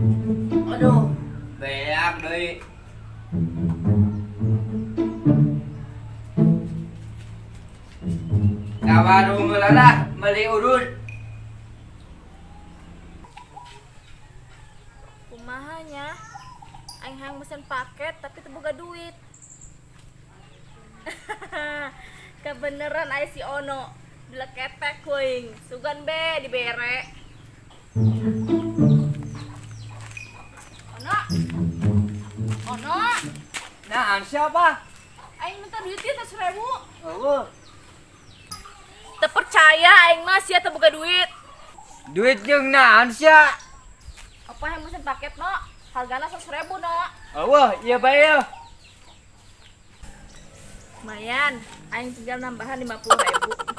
Aduh, beak deui. Ka warung heula lah meuli udud. Kumaha nya? Aing hayang mesen paket tapi teu boga duit. Kebeneran aya si Ono. Dileketek ku aing. Sugan be dibere. Ono. Ono. Nah, siapa? Aing minta duit ieu 100.000. Eueuh. Teu percaya aing mah sia teu boga duit. Duit jeung naon sia? Apa yang mesen paket no? Hargana 100.000 no. Eueuh, ieu bae yeuh. Lumayan, aing tinggal nambahan 50.000.